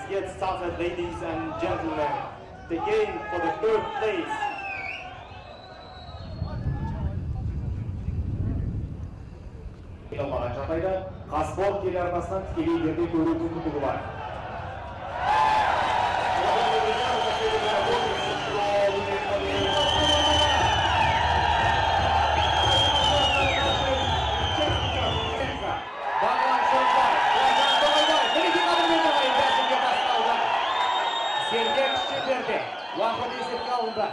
yet started, ladies and gentlemen. The game for the third place. Алмаған жағдайда Қазспорт телеарнасынан тікелей эфирде көру мүмкіндігі бар. Бағлан Шонбаев, Бағлан Тоғайбаев, мінекей, қадірменді ағайын, бәсеке басталды. Сергек шеңберде, уақыт есепке алынды.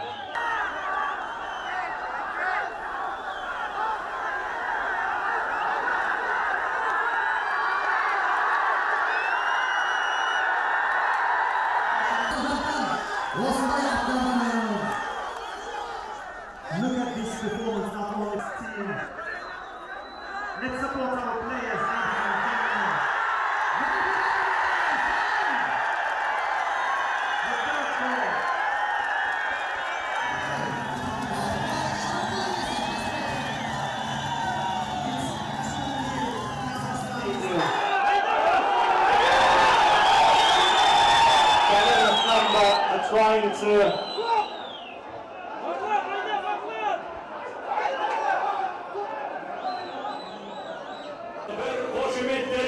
Осындай аттардан айырылды. Look at this performance, not only team. Let's support our players, ladies and gentlemen. The third goal. Kevin Number are trying to Бір қошеметтеріңіз.